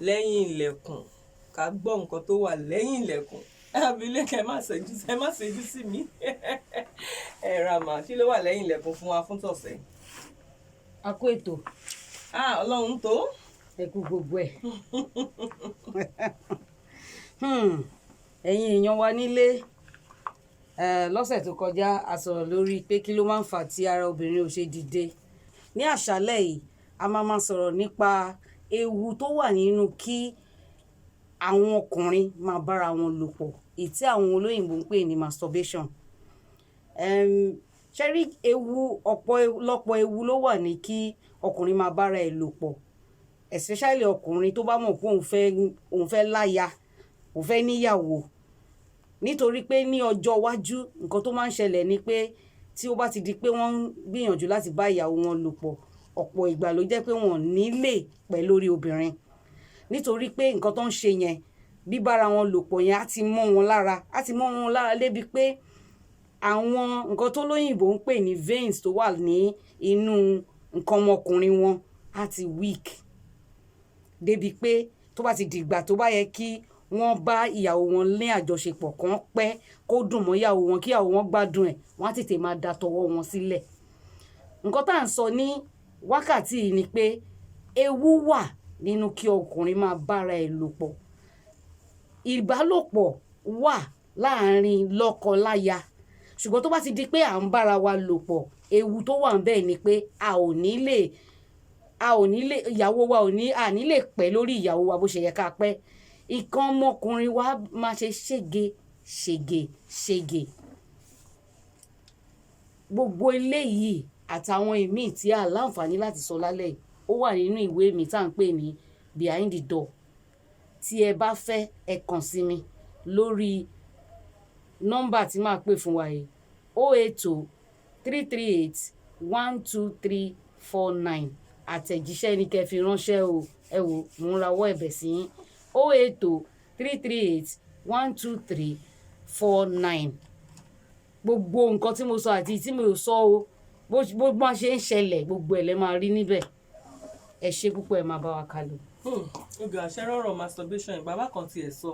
Lẹ́yìn ilẹ̀kùn, ká gbọ́ nǹkan tó wà lẹ́yìn ilẹ̀kùn. Abilékọ, ẹ má ṣẹ́jú sí mi. Ẹ ra mà, kí ló wà lẹ́yìn ilẹ̀kùn fún wa fún tọ̀sẹ̀? A kó ètò. Ah, Ọlọ́run tó. Ẹ kú gbogbo ẹ̀. Ẹ̀yin èèyàn wa nílé, lọ́sẹ̀ tó kọjá, a sọ̀rọ̀ lórí pé kí ló máa ń fà tí ara obìnrin ò ṣe dìde. Ní àṣálẹ̀ yìí, a máa máa sọ̀rọ̀ nípa ewu tó wà nínú kí àwọn ọkùnrin máa bára wọn lò pọ̀, èyí tí àwọn olóyìnbo ń pè ní masturbation. Ṣé rí ewu, ọ̀pọ̀ lọ́pọ̀ ewu ló wà ní kí ọkùnrin máa bára ẹ̀ lò pọ̀, especially ọkùnrin tó bá mọ̀ pé òun fẹ́ láya, òun fẹ́ níyàwó, nítorí pé ní ọjọ́ iwájú, nǹkan tó máa ń ṣẹlẹ̀ ni pé tí ó bá ti di pé wọ́n ń gbìyànjú láti bá ìyàwó wọn lò pọ̀, ọ̀pọ̀ ìgbà ló jẹ́ pé wọn ò ní lè pẹ́ lórí obìnrin, nítorí pé nǹkan tó ń ṣe yẹn, bíbára wọn lò pọ̀ yẹn, á ti mọ́ wọn lára, á ti mọ́ wọn lára débi pé àwọn nǹkan tó lóyìnbó ń pè ní veins tó wà ní inú nǹkan ọmọkùnrin wọn á ti weak débi pé tó bá ti dìgbà tó bá yẹ kí wọ́n bá ìyàwó wọn ní àjọṣepọ̀ kan pẹ́, kó dùn mọ́ ìyàwó wọn, kí ìyàwó wọn gbádùn ẹ̀, wọ́n á tètè máa da tọwọ́ wọn sílẹ̀. Nǹkan tá à ń sọ ní wákàtí yìí ni pé ewu wà nínú kí ọkùnrin máa bára ẹ̀ lò pọ̀. Ìbálòpọ̀ wà láàárín lọ́kọ-láya, ṣùgbọ́n tó bá ti di pé à ń bára wa lò pọ̀, ewu tó wà ńbẹ̀ ni pé a ò ní lè ìyàwó wa ò ní a ní lè pẹ́ lórí ìyàwó wa bó ṣe yẹ ká pẹ́. Nǹkan ọmọkùnrin wa máa ṣe ṣége ṣègè ṣègè. Gbogbo eléyìí àtàwọn ìmíì tí a láǹfààní láti sọ lálẹ́ yìí, ó wà nínú ìwé mi tá à ń pè ní Behind the Door. Tí ẹ bá fẹ́, ẹ kàn sí mi lórí nọ́mbà tí màá pè fún wa yìí: 08033812349. Àtẹ̀jíṣẹ́ ni kẹ́ fi ránṣẹ́ o. Ẹ wò, mò ń rawọ́ ẹ̀bẹ̀ sí yín: 08033812349. Gbogbo nǹkan tí mo sọ àti tí mi ò sọ o, bó bá ṣe ń ṣẹlẹ̀, gbogbo ẹ̀ lẹ máa rí níbẹ̀. Ẹ ṣé púpọ̀, ẹ máa bá wa kálọ. Oge àṣẹ rọrọ masturbation yìí, bàbá kan tiẹ̀ sọ,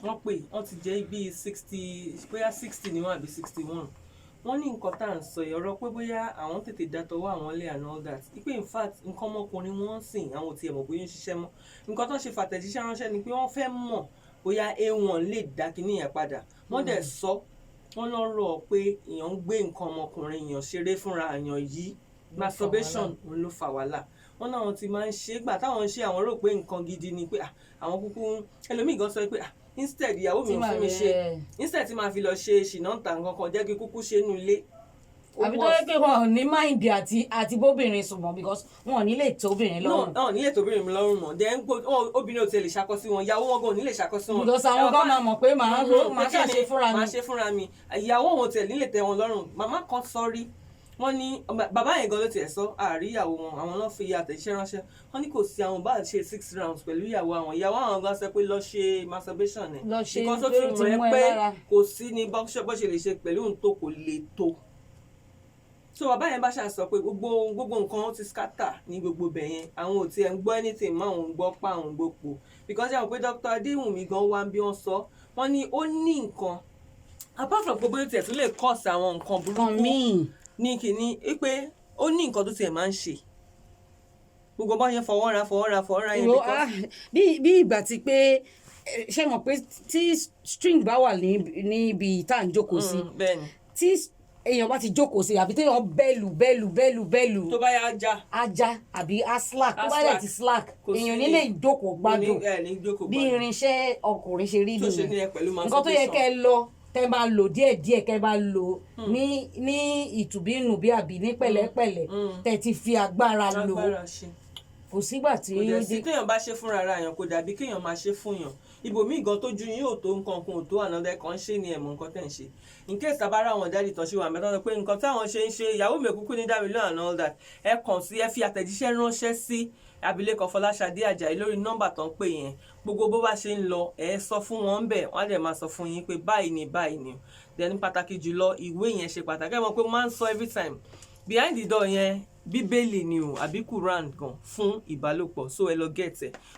wọ́n pè, wọ́n ti jẹ́ bíi 60, bóyá 60 ni wọ́n àbí 61. Wọ́n ní nǹkan tá à ń sọ yìí, ọ̀rọ̀ pé bóyá àwọn tètè dá tọwọ́ àwọn lé and all that, ipe in fact, nǹkan ọmọkùnrin wọn ń sìn, àwọn ò tiẹ̀ mọ̀ bóyá ń ṣiṣẹ́ mọ́. Nǹkan tó ń ṣe fàtẹ̀jíṣẹ́ ránṣẹ́ ni pé wọ́n fẹ́ mọ̀ bóyá A1 lè dá kinní yẹn padà. Wọ́n dẹ̀ sọ, wọ́n lọ́rọ̀ pé èèyàn ń gbé nǹkan ọmọkùnrin èèyàn ṣeré fúnra èèyàn yìí, masturbation, òun ló fa wàhálà. Wọ́n náà ti máa ń ṣe é gbà táwọn ń ṣe, àwọn rò pé nǹkan gidi ni, pé ah, àwọn kúkú ẹlòmíì gan sọ pé, "Ah, instead ìyàwó mi ò fún mi ṣe, instead tí màá fi lọ ṣe ṣìnà ń ta nǹkan kan, jẹ́ kí kúkú ṣe nínú ilé." Ó Àbí tó yẹ pé wọn ò ní mind àti bóbìnrin sùn mọ́, because wọn ò ní lè tó obìnrin No. lọ́rùn. Náà nílé tóbìnrin mi lọ́rùn mọ́. Then obìnrin ò tiẹ̀ lè ṣakọ sí wọn, ìyàwó wọn gan ò ní lè ṣakọ sí wọn. Because àwọn gan máa mọ̀ pé màá Pé kí ni ṣàṣe fúnra mi. Màá ṣe fúnra mi. Ìyàwó wọn ò tiẹ̀ nílè tẹ́ wọn lọ́rùn. Màmá kan sọ rí, wọ́n ní bàbá yẹn gan ló tiẹ̀ sọ àárí ìyàwó wọn, àwọn náà fi àtẹ̀jíṣẹ́ ránṣẹ́. Wọ́n ní kò sí, àwọn bá ṣe six rounds pẹ̀lú ìyàwó àwọn, ìyàwó àwọn gan sọ pé lọ ṣe masturbation ẹ̀, Lọ ṣe, because ó pé ti ó ti mọ̀ mú ẹ́ ẹ pé lára. Kò sí ní bó ṣe lè ṣe pẹ̀lú òun tó kò lè tó. So bàbá yẹn bá ṣáà sọ pé gbogbo nǹkan ó ti scatter ní gbogbo ibẹ̀ yẹn, àwọn ò tiẹ̀ ń gbọ́ anything mọ́, àwọn ń gbọ́ pa, àwọn ń gbọ́ po, because àwọn pé Dr. Adéwùnmí gan wá bí wọ́n sọ, wọ́n ní ó ní nǹkan apart from gbogbo tiẹ̀ tún lè cause àwọn nǹkan Kan burúkú míì. ní kínní, wípé ó ní nǹkan tó tiẹ̀ máa ń ṣe gbogbo bá yẹn fọwọ́ ra, fọwọ́ ra, fọwọ́ ra yẹn Wo, because ah, bí ìgbà tí pé ṣé mọ̀ pé tí string bá wà ní níbi tá à ń jókòó sí, Bẹ́ẹ̀ni. tí èèyàn bá ti jókòó sí, àbí téèyàn bẹ́ẹ̀lù bẹ́ẹ̀lù bẹ́ẹ̀lù bẹ́ẹ̀lù, Tó bá yá já. Ajá àbí á slack. Tó Á bá dẹ̀ slack. ti slack, Kò sí èèyàn ní lè jókòó gbádùn. Ní ẹ ní jókòó Bí gbádùn. irinṣẹ́ ọkùnrin ṣe rí Tó ṣe nìyẹn. ní ẹ pẹ̀lú Nǹkan tó yẹ masturbation. kẹ́ ẹ lọ, tẹ́ máa lò díẹ̀díẹ̀, kẹ́ máa lò ní ìtùbínùbí àbí ní pẹ̀lẹ́pẹ̀lẹ́, tẹ́ ti fi agbára lò, Agbára ṣe. kò sígbà tí Kò dẹ̀ ó sí dé. Téèyàn bá ṣe fúnra ara èèyàn, kò dàbí kéèyàn máa ṣe fún yàn. Ibòmíì gan tójú yín ò tó nǹkan kan ò tó ànádẹ kan ṣe ni ẹ̀mọ́ nǹkan tẹ̀ ń ṣe. In case tabara àwọn daddy tán ṣe wà mẹ́ta sọ pé nǹkan táwọn ṣe ń ṣe, ìyàwó mi kúkú ní dámi lóhùn and all that, ẹ kàn sí, ẹ fi àtẹ̀jíṣẹ́ ránṣẹ́ sí abilékọ Fọláṣadé Àjàyí lórí nọ́mbà tó ń pè yẹn. Gbogbo bó bá ṣe ń lọ, ẹ sọ fún wọn bẹ́ẹ̀, wọ́n á dẹ̀ máa sọ fún yín pé báyìí ni, báyìí ni. Then pàtàkì jùlọ, ìwé yẹn ṣe pàtàkì. Ẹ mọ̀ pé mo máa ń sọ every time, Behind the Door yẹn, Bíbélì ni o àbí Quran gan fún ìbálòpọ̀. So ẹ lọ get ẹ.